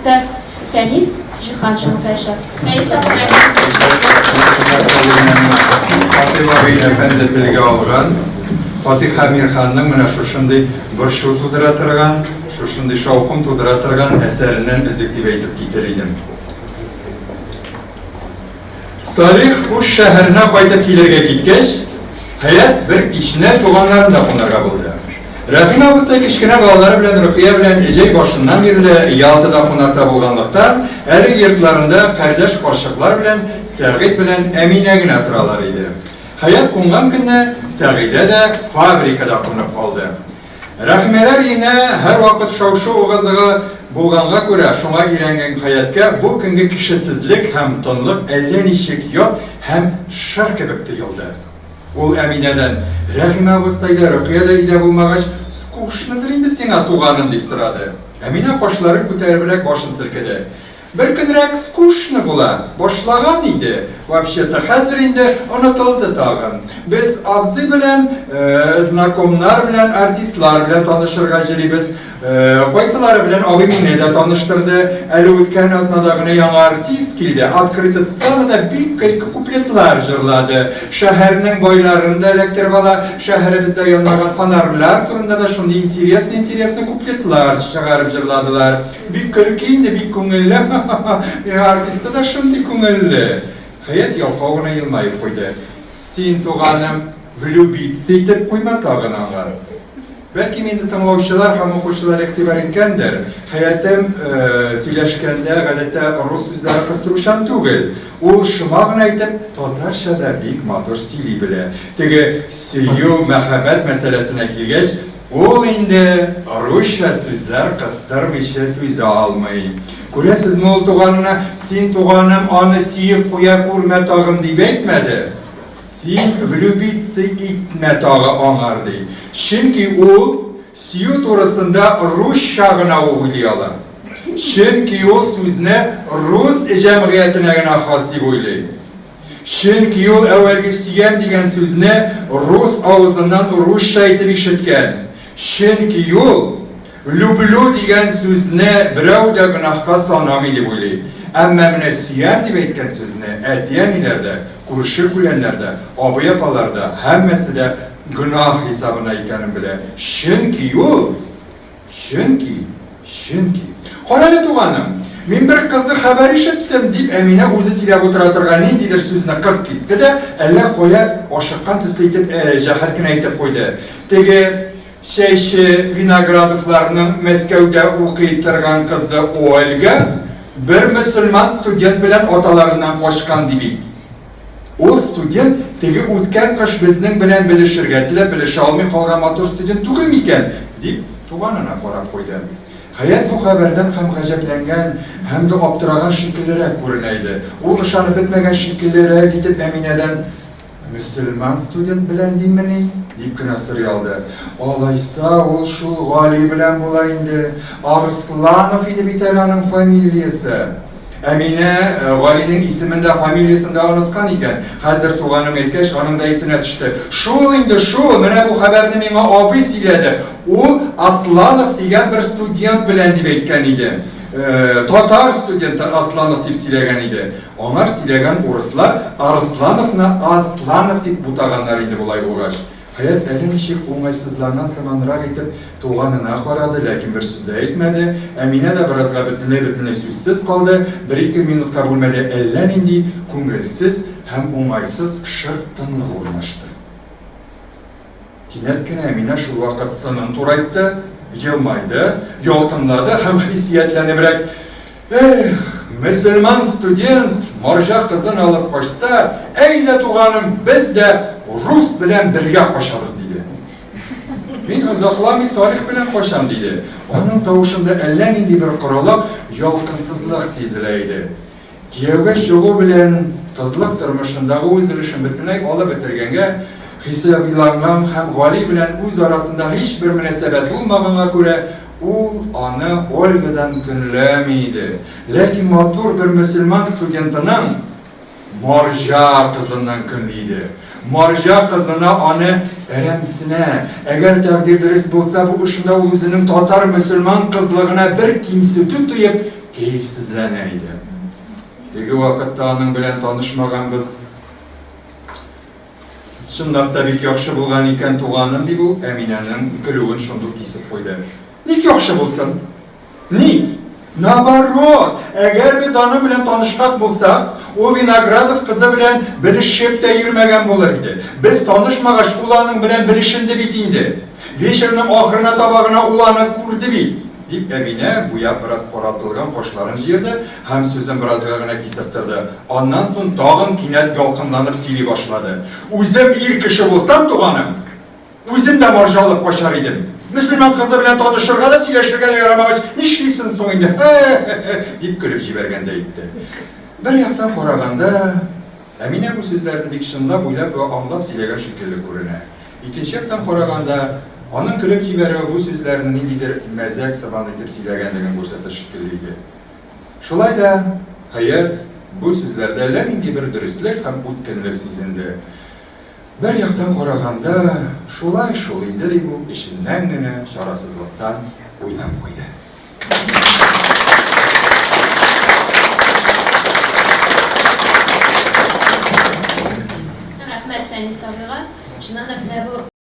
артисты Фәнис Җиһаншин укыячак. Фәнис абый. Хатыйп абый әфәнде телгә алган Фатих Әмирханның менә шушындый борчу тудыра торган, шушындый шаукым тудыра торган әсәреннән өзек дип әйтеп китер идем. Салих үз шәһәренә кайтып килергә киткәч, Хәят бер кичне туганнарында кунарга булды. Рәхимә абыстай кечкенә балалары белән Рөкыя белән җәй башыннан бирле Ялтада кунакта булганлыктан, әле йортларында кардәш карчыклар белән Сәгыйть белән Әминә генә торалар иде. Хәят кунган көнне Сәгыйдә дә фабрикада кунып калды. Рәхимәләр өенә һәрвакыт шау-шу ыгы-зыгы булганга күрә, шуңа өйрәнгән Хәяткә бу көнге кешесезлек һәм тынлык әллә ничек ят һәм шыр кебек тоелды. Ул Әминәдән, Рәхимә абыстай да, Рөкыя дә өйдә булмагач, скучныдыр инде сиңа, туганым, дип сорады. Әминә кашларын күтәребрәк башын селкеде. Бер көнрәк скучно була башлаган иде, вообще-то, хәзер инде онытылды тагын. Без абзый белән знакомнар белән, артистлар белән танышырга җөрибез. Кайсылары белән абый мине дә таныштырды. Әле үткән атнада гына яңа артист килде, открытый сценада бик көлке куплетлар җырлады. Шәһәрнең байларын да эләктереп ала, шәһәребездә янмаган фонарьлар турында да шундый интересный-интересный куплетлар чыгарып җырладылар. Бик көлке инде, бик күңелле, ха-ха-ха, миңа артисты да шундый күңелле. Хәят ялкау гына елмаеп куйды. Син, туганым, влюбиться итеп куйма тагын аңар. Бәлки инде тыңлаучылар һәм укучылар игътибар иткәндер, Хәятем сөйләшкәндә гадәттә рус сүзләре кыстыручан түгел. Ул шома гына итеп татарча да бик матур сөйли белә. Теге сөю, мәхәббәт мәсьәләсенә килгәч, Ул инде русча сүзләр кыстырмыйча түзә алмый. Күрәсезме, ул туганына, Син, туганым, аны сөеп куя күрмә тагын, дип әйтмәде. Син влюбиться итмә тагы аңар, ди. Чөнки ул сөю турысында русча гына уйлый ала. Чөнки ул сүзне рус җәмгыятенә генә хас дип уйлый. Чөнки ул әүвәлге сөям дигән сүзне рус авызыннан русча итеп ишеткән. Чөнки ул люблю дигән сүзне берәү дә гөнаһка санамый дип уйлый. Әмма менә сөям дип әйткән сүзне әти-әниләр дә, күрше-күләннәр дә, абый-апалар да, һәммәсе дә гөнаһ хисабына икәнен белә. Чөнки ул Чөнки, чөнки. Карале, туганым, мин бер кызык хәбәр ишеттем, дип, Әминә үзе сөйләп утыра торган ниндидер сүзне кырт кисте дә, әллә кая ашыккан төсле итеп, җәһәт кенә әйтеп куйды. Теге чәйче Виноградовларның Мәскәүдә укый торган кызы Ольга бер мөселман студент белән аталарыннан качкан, ди бит. Ул студент теге үткән кыш безнең белән белешергә теләп белешә алмый калган матур студент түгел микән? дип, туганына карап куйды. Хәят бу хәбәрдән һәм гаҗәпләнгән, һәм дә аптыраган шикеллерәк күренә иде. Ул ышанып бетмәгән шикеллерәк итеп Әминәдән, Мөселман студент белән димени? дип кенә сорый алды. Алайса, ул шул Гали белән була инде. Арысланов иде бит әле аның фамилиясе. Әминә Галинең исемен дә, фамилиясен дә оныткан икән. Хәзер туганым әйткәч, аның да исенә төште. Шул инде, шул! Менә бу хәбәрне миңа абый сөйләде. Ул Асланов дигән бер студент белән дип әйткән иде. Татар студенты Асланов дип сөйләгән иде. Аңар сөйләгән урыслар Арыслановны Асланов дип бутаганнар инде болай булгач. Хәят әллә ничек уңайсызланган сыманрак итеп туганына карады, ләкин бер сүз дә әйтмәде. Әминә дә беразга бөтенләй-бөтенләй сүзсез калды. Бер-ике минутка бүлмәдә әллә нинди күңелсез һәм уңайсыз шыр тынлык урнашты. Кинәт кенә Әминә шулвакыт сынын турайтты, елмайды, ялкынлады һәм хиссиятләнебрәк, Эх, мөселман студент марҗа кызын алып качса, әйдә, туганым, без дә рус белән бергә качабыз, диде. Мин озакламый Салих белән качам, диде. Аның тавышында әллә нинди бер корылык, ялкынсызлык сизелә иде. Кияүгә чыгу белән кызлык тормышындагы үз өлешен бөтенләй алып бетергәнгә, хисабиланган һәм Гали белән үз арасында һичбер мөнәсәбәт булмаганга күрә, Ул аны Ольгадан көнләми иде. Ләкин матур бер мөселман студентының марҗа кызыннан көнли иде. Марҗа кызына аны әрәмсенә. Әгәр тәкъдир дөрес булса, бу эшендә ул үзенең татар-мөселман кызлыгына бер кимсетү тоеп, кәефсезләнә иде. Теге вакытта аның белән танышмаганбыз. Чынлап та бик яхшы булган икән, туганым, дип ул Әминәнең көлүен шундук кисеп куйды. Ник яхшы булсын? Ник? Наоборот, әгәр без аның белән танышкак булсак, ул Виноградов кызы белән белешеп тә йөрмәгән булыр иде. Без танышмагач, ул аның белән белешенде бит инде. Вечерның ахырына таба гына ул аны күрде бит, дип Әминә буяп бераз каралтылган кашларын җыерды һәм сүзен беразга гына кисеп торды. Аннан соң тагын кинәт ялкынланып сөйли башлады. Үзем ир кеше булсам, туганым, Үзем дә марҗа алып качар идем. Мөселман кызы белән танышырга да, сөйләшергә дә ярамагач, нишлисең соң инде, хе-хе-хе, дип көлеп җибәргәндәй итте. Бер яктан караганда, Әминә бу сүзләрне бик чынлап уйлап вә аңлап сөйләгән шикелле күренә. Икенче яктан караганда, аның көлеп җибәрүе бу сүзләрне ниндидер мәзәк сыман итеп сөйләгәнлеген күрсәтә шикелле иде. Шулай да, Хәят бу сүзләрдә әллә нинди бер дөреслек һәм үткенлек сизенде. Бер яктан караганда, шулай шул инде, дип ул эченнән генә чарасызлыктан уйлап куйды. Рәхмәт Фәнис абыйга. Чыннан да менә бу.